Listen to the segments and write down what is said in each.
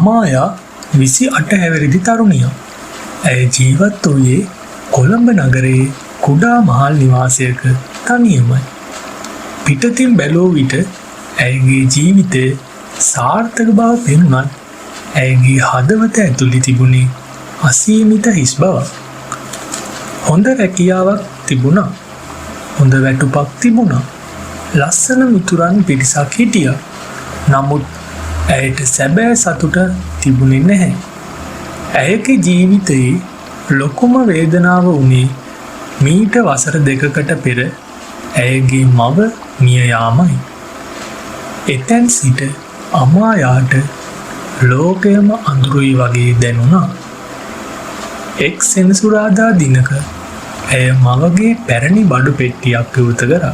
අමායා 28 හැවිරිදි තරුණියක්. ඇය ජීවත් වූයේ කොළඹ නගරයේ කුඩා මහල් නිවාසයක තනියමයි. පිටතින් බැලූ විට ඇයගේ ජීවිතය සාර්ථක බව පෙනුනත් ඇයගේ හදවත ඇතුලේ තිබුණේ අසීමිත හිස් බවක්. හොඳ රැකියාවක් තිබුණා. හොඳ වැටුපක් තිබුණා. ලස්සන මිතුරන් පිරිසක් හිටියා. නමුත් ඇයට සැබෑ සතුට තිබුණේ නැහැ. ඇයගේ ජීවිතයේ ලොකුම වේදනාව වුණේ මීට වසර 2කට පෙර ඇයගේ මව මිය යාමයි. එතැන් සිට අමායාට ලෝකයම අඳුරුයි වගේ දැනුණා. එක් සෙනසුරාදා දිනක ඇය මවගේ පැරණි බඩු පෙට්ටියක් විවෘත කරා.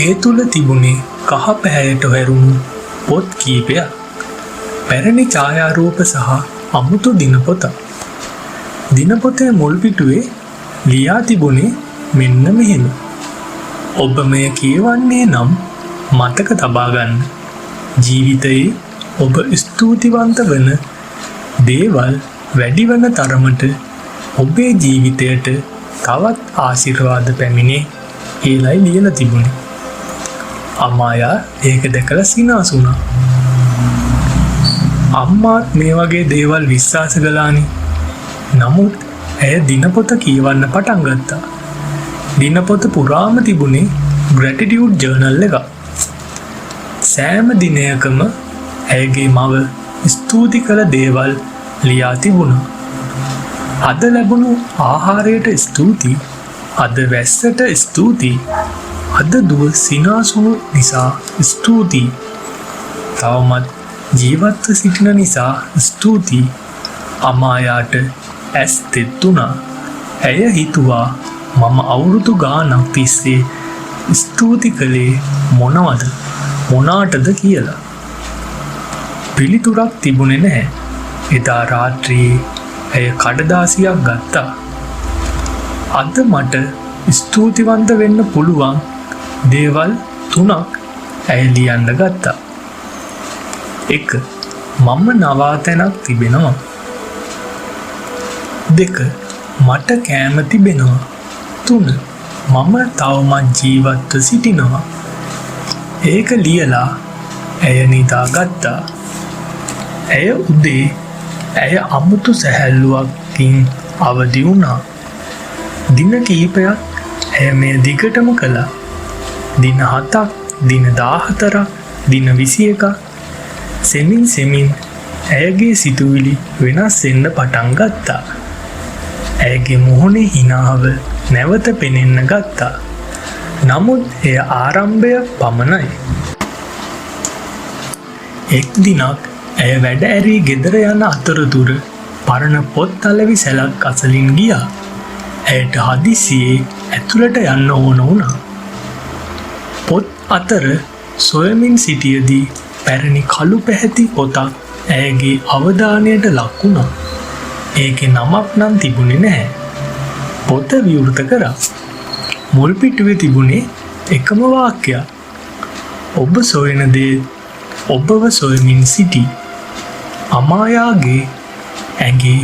ඒ තුල තිබුණේ කහ පැහැයට හැරුණු පොත් කීපයක්. පැරණි ඡායාරූප සහ අමුතු දිනපොතක්. දිනපොතේ මුල් පිටුවේ ලියා තිබුණේ මෙන්න මෙහෙම. ඔබ මෙය කියවන්නේ නම් මතක තබා ගන්න. ජීවිතයේ ඔබ ස්තුතිවන්ත වන දේවල් වැඩි වන තරමට ඔබේ ජීවිතයට තවත් ආශිර්වාද පැමිණේ කියලායි ලියලා තිබුණේ. අමායා ඒක දැකලා සිනාසුණා. අම්මාත් මේ වගේ දේවල් විශ්වාස කළානේ. නමුත් ඇය දිනපොත කියවන්න පටන් ගත්තා. දිනපොත පුරාම තිබුණේ ග්‍රැටිටියුඩ් ජර්නල් එකක්. සෑම දිනයකම ඇයගේ මව ස්තුති කළ දේවල් ලියා තිබුණා. අද ලැබුණු ආහාරයට ස්තුතියි. අද වැස්සට ස්තුතියි. අද දුව සිනාසුණු නිසා ස්තුතියි. තවමත් ජීවත්ව සිටින නිසා ස්තුතියි. අමායාට ඇස් තෙත් වුණා. ඇය හිතුවා මම අවුරුදු ගාණක් තිස්සේ ස්තුති කළේ මොනවද මොනාටද කියලා. පිළිතුරක් තිබුණේ නැහැ. එදා රාත්‍රියේ ඇය කඩදාසියක් ගත්තා. අද මට ස්තුතිවන්ත වෙන්න පුළුවන් දේවල් තුනක් ඇය ලියන්න ගත්තා. 1. මම නවාතැනක් තිබෙනවා. 2. මට කෑම තිබෙනවා. 3. මම තවමත් ජීවත්ව සිටිනවා. ඒක ලියලා ඇය නිදාගත්තා. ඇය උදේ ඇය අමුතු සැහැල්ලුවකින් අවදි වුණා. දින කිහිපයක් ඇය මෙය දිගටම කළා. දින 7ක්, දින 14ක්, දින 21ක්. සෙමින් සෙමින් ඇයගේ සිතුවිලි වෙනස් වෙන්න පටන් ගත්තා. ඇයගේ මුහුණේ හිනාව නැවත පෙනෙන්න ගත්තා. නමුත් එය ආරම්භය පමණයි. එක් දිනක් ඇය වැඩ ඇරී ගෙදර යන අතරතුර පරණ පොත් අලෙවි සැලක් අසලින් ගියා. ඇයට හදිසියේ ඇතුළට යන්න ඕන වුණා. පොත් අතර සොයමින් සිටියදී පැරණි කළු පැහැති පොතක් ඇයගේ අවධානයට ලක් වුණා. ඒකේ නමක් නම් තිබුණේ නැහැ. පොත විවෘත කරා. මුල් පිටුවේ තිබුණේ එකම වාක්‍යයක්. ඔබ සොයන දේ ඔබව සොයමින් සිටී. අමායාගේ ඇඟේ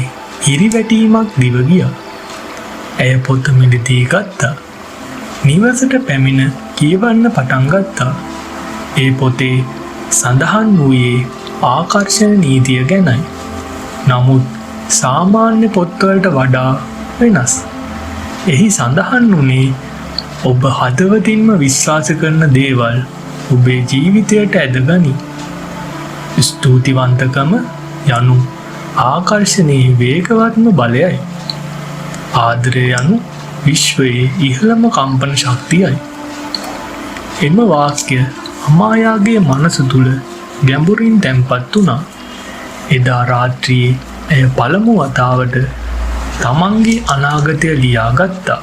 හිරිවැටීමක් දිව ගියා. ඇය පොත මිලදී ගත්තා. නිවසට පැමිණ කියවන්න පටන් ගත්තා. ඒ පොතේ සඳහන් වූයේ ආකර්ෂණ නීතිය ගැනයි. නමුත් සාමාන්‍ය පොත්වලට වඩා වෙනස්. එහි සඳහන් වුණේ ඔබ හදවතින්ම විශ්වාස කරන දේවල් ඔබේ ජීවිතයට ඇදගනී. ස්තුතිවන්තකම යනු ආකර්ෂණයේ වේගවත්ම බලයයි. ආදරය යනු විශ්වයේ ඉහළම කම්පන ශක්තියයි. එම වාක්‍ය අමායාගේ මනස තුළ ගැඹුරින් තැන්පත් වුණා. එදා රාත්‍රියේ ඇය පළමු වතාවට තමන්ගේ අනාගතය ලියාගත්තා.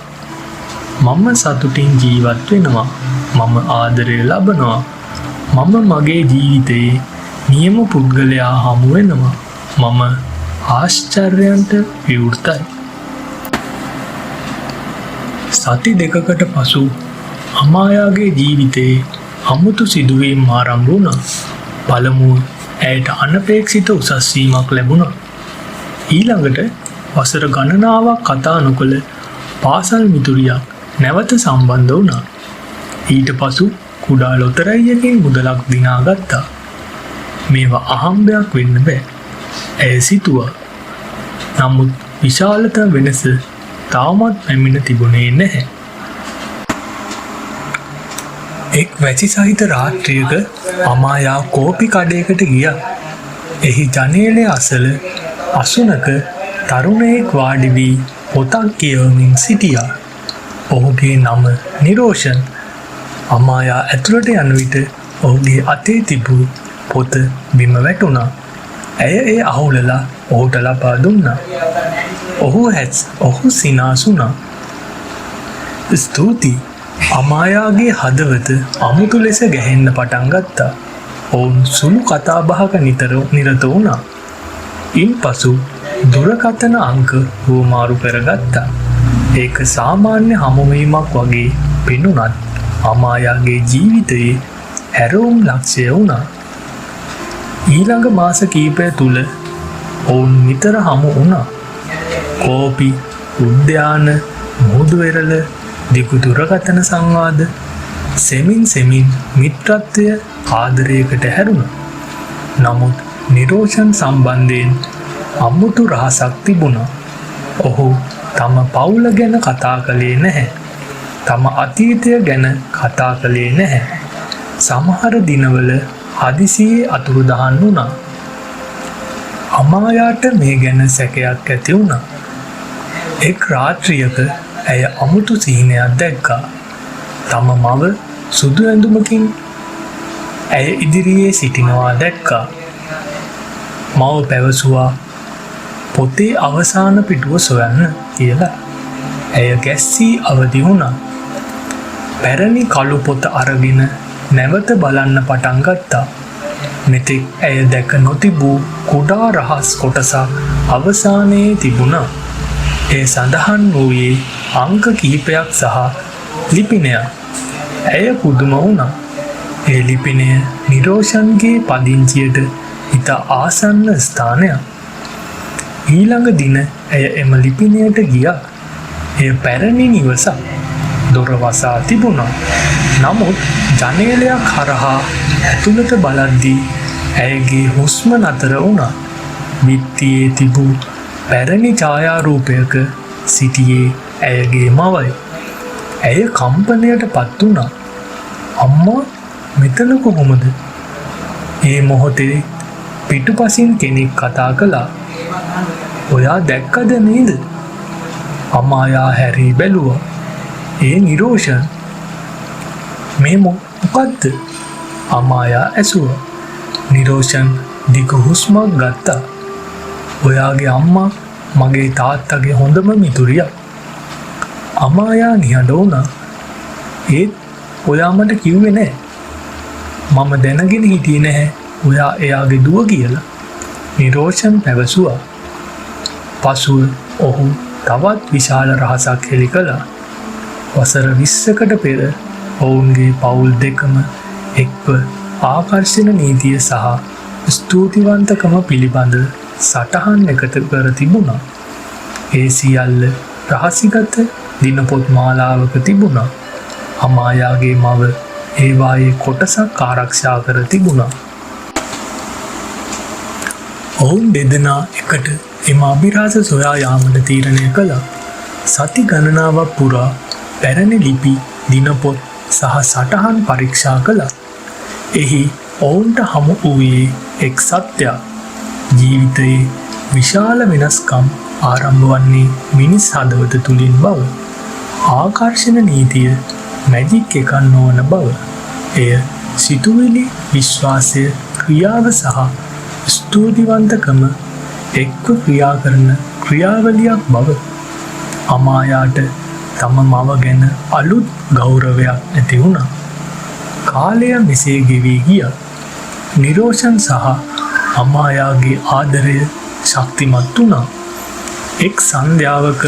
මම සතුටින් ජීවත් වෙනවා. මම ආදරය ලබනවා. මම මගේ ජීවිතයේ නියම පුද්ගලයා හමු වෙනවා. මම ආශ්චර්යයන්ට විවෘතයි. සති 2කට පසු අමායාගේ ජීවිතයේ අමුතු සිදුවීම් ආරම්භ වුණා. පළමුව ඇයට අනපේක්ෂිත උසස් වීමක් ලැබුණා. ඊළඟට වසර ගණනාවක් කතා නොකළ පාසල් මිතුරියක් නැවත සම්බන්ධ වුණා. ඊට පසු කුඩා ලොතරැයියකින් මුදලක් දිනාගත්තා. මේවා අහම්බයක් වෙන්න බෑ, ඇය සිතුවා. නමුත් විශාලතම වෙනස තවමත් පැමිණ තිබුණේ නැහැ. එක් වැසි සහිත රාත්‍රියක අමායා කෝපි කඩයකට ගියා. එහි ජනේලය අසල අසුනක තරුණයෙක් වාඩි වී පොතක් කියවමින් සිටියා. ඔහුගේ නම නිරෝෂන්. අමායා ඇතුළට යන විට ඔහුගේ අතේ තිබූ පොත බිම වැටුණා. ඇය එය අහුලලා ඔහුට ලබා දුන්නා. ඔහු සිනාසුණා. ස්තුතියි. අමායාගේ හදවත අමුතු ලෙස ගැහෙන්න පටන් ගත්තා. ඔවුන් සුළු කතාබහක නිතර නිරත වුණා. ඉන්පසු දුරකථන අංක හුවමාරු කරගත්තා. ඒක සාමාන්‍ය හමුවීමක් වගේ පෙනුනත් අමායාගේ ජීවිතයේ හැරවුම් ලක්ෂ්‍ය වුණා. ඊළඟ මාස කීපය තුළ ඔවුන් නිතර හමු වුණා. කෝපි, උද්‍යාන, මුහුදු වෙරළ, දිගු දුරකථන සංවාද. සෙමින් සෙමින් මිත්‍රත්වය ආදරයකට හැරුණා. නමුත් නිරෝෂන් සම්බන්ධයෙන් අමුතු රහසක් තිබුණා. ඔහු තම පවුල ගැන කතා කළේ නැහැ. තම අතීතය ගැන කතා කළේ නැහැ. සමහර දිනවල හදිසියේ අතුරුදහන් වුණා. අමායාට මේ ගැන සැකයක් ඇති වුණා. එක් රාත්‍රියක ඇය අමුතු සිහිනයක් දැක්කා. තම මව සුදු ඇඳුමකින් ඇය ඉදිරියේ සිටිනවා දැක්කා. මව පැවසුවා පොතේ අවසාන පිටුව සොයන්න කියලා. ඇය ගැස්සී අවදි වුණා. පැරණි කළු පොත අරගෙන නැවත බලන්න පටන් ගත්තා. මෙතෙක් ඇය දැක නොතිබූ කුඩා රහස් කොටසක් අවසානයේ තිබුණා. එය සඳහන් වූයේ අංක කිහිපයක් සහ ලිපිනයක්. ඇය පුදුම වුණා. ඒ ලිපිනය නිරෝෂන්ගේ පදිංචියට ඉතා ආසන්න ස්ථානයක්. ඊළඟ දින ඇය එම ලිපිනයට ගියා. එය පැරණි නිවසක්. දොර වසා තිබුණා. නමුත් ජනේලයක් හරහා ඇතුළත බලද්දී ඇයගේ හුස්ම නතර වුණා. බිත්තියේ තිබූ පැරණි ඡායාරූපයක සිටියේ ඇයගේ මවයි. ඇය කම්පනයට පත් වුණා. අම්මා මෙතන කොහොමද? ඒ මොහොතේ පිටුපසින් කෙනෙක් කතා කළා. ඔයා දැක්කද නේද? අමායා හැරී බැලුවා. ඒ නිරෝෂන්. මේ මොකද්ද? අමායා ඇසුවා. නිරෝෂන් දිග හුස්මක් ගත්තා. ඔයාගේ අම්මා මගේ තාත්තගේ හොඳම මිතුරියක්. අමායා නිහඬ වුණා. ඒත් ඔයා මට කිව්වේ නෑ. මම දැනගෙන හිටියේ නැහැ ඔයා එයාගේ දුව කියලා, නිරෝෂන් පැවසුවා. පසුව ඔහු තවත් විශාල රහසක් හෙළි කළා. වසර 20කට පෙර ඔවුන්ගේ පවුල් දෙකම එක්ව ආකර්ෂණ නීතිය සහ ස්තුතිවන්තකම පිළිබඳ සටහන් එකතු කර තිබුණා. ඒ සියල්ල රහසිගත දිනපොත් මාලාවක තිබුණා. අමායාගේ මව ඒවායේ කොටසක් ආරක්ෂා කර තිබුණා. ඔවුන් දෙදෙනා එකට එම අභිරහස සොයා යාමට තීරණය කළා. සති ගණනාවක් පුරා පැරණි ලිපි, දිනපොත් සහ සටහන් පරීක්ෂා කළා. එහි ඔවුන්ට හමු වූයේ එක් සත්‍යයක්. ජීවිතයේ විශාල වෙනස්කම් ආරම්භ වන්නේ මිනිස් හදවත තුළින් බව. ආකර්ෂණ නීතිය මැජික් එකක් නොවන බව. එය සිතුවිලි, විශ්වාසය, ක්‍රියාව සහ ස්තුතිවන්තකම එක්ව ක්‍රියා කරන ක්‍රියාවලියක් බව. අමායාට තම මව ගැන අලුත් ගෞරවයක් ඇති වුණා. කාලය මෙසේ ගෙවී ගියා. නිරෝෂන් සහ අමායාගේ ආදරය ශක්තිමත් වුණා. එක් සන්ධ්‍යාවක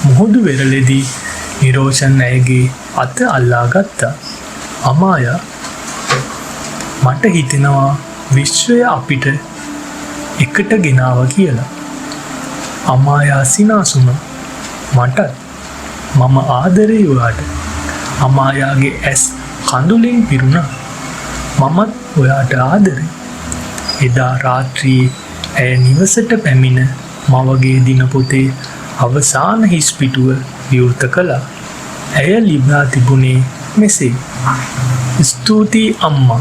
මුහුදු වෙරළේදී නිරෝෂන් ඇයගේ අත අල්ලා ගත්තා. අමායා, මට හිතෙනවා විශ්වය අපිට එකට ගෙනාවා කියලා. අමායා සිනාසුණා. මටත්. මම ආදරෙයි ඔයාට. අමායාගේ ඇස් කඳුලින් පිරුණා. මමත් ඔයාට ආදරෙයි. එදා රාත්‍රියේ ඇය නිවසට පැමිණ මවගේ දිනපොතේ අවසාන හිස් පිටුව විවෘත කළා. ඇය ලියා තිබුණේ මෙසේ. ස්තුතියි අම්මා.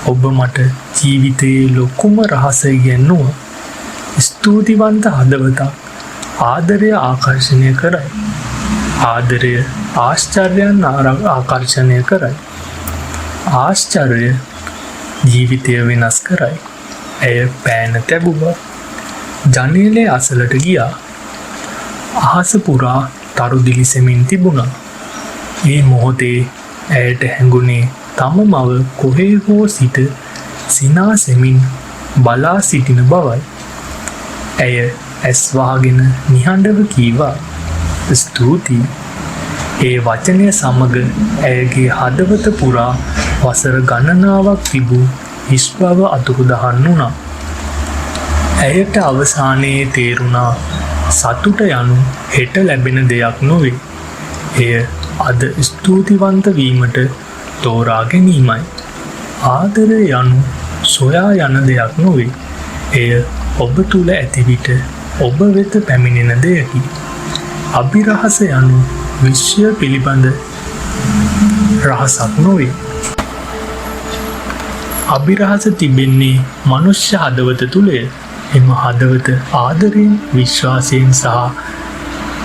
ඔබ මට ජීවිතයේ ලොකුම රහස ඉගැන්නුවා. ස්තුතිවන්ත හදවතක් ආදරය ආකර්ෂණය කරයි. ආදරය ආශ්චර්යයන් ආකර්ෂණය කරයි. ආශ්චර්ය ජීවිතය වෙනස් කරයි. ඇය පෑන තැබුවා. ජනේලය අසලට ගියා. අහස පුරා තරු දිලිසෙමින් තිබුණා. ඒ මොහොතේ ඇයට හැඟුණේ තම මව කොහේ හෝ සිට සිනාසෙමින් බලා සිටින බවයි. ඇය ඇස් වහගෙන නිහඬව කීවා, ස්තුතියි. ඒ වචනය සමග ඇයගේ හදවත පුරා වසර ගණනාවක් තිබූ හිස් බව අතුරුදහන් වුණා. ඇයට අවසානයේ තේරුණා සතුට යනු හෙට ලැබෙන දෙයක් නොවේ. එය අද ස්තුතිවන්ත වීමට තෝරා ගැනීමයි. ආදරය යනු සොයා යන දෙයක් නොවේ. එය ඔබ තුළ ඇති විට ඔබ වෙත පැමිණෙන දෙයකි. අභිරහස යනු විශ්වය පිළිබඳ රහසක් නොවේ. අභිරහස තිබෙන්නේ මනුෂ්‍ය හදවත තුළය. එම හදවත ආදරයෙන්, විශ්වාසයෙන් සහ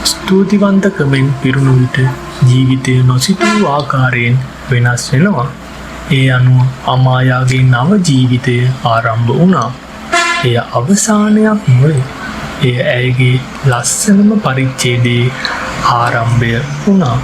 ස්තුතිවන්තකමෙන් පිරුණු විට ජීවිතය නොසිතූ ආකාරයෙන් වෙනස් වෙනවා. ඒ අනුව අමායාගේ නව ජීවිතය ආරම්භ වුණා. එය අවසානයක් නොවේ. එය ඇයගේ ලස්සනම පරිච්ඡේදයේ ආරම්භය වුණා.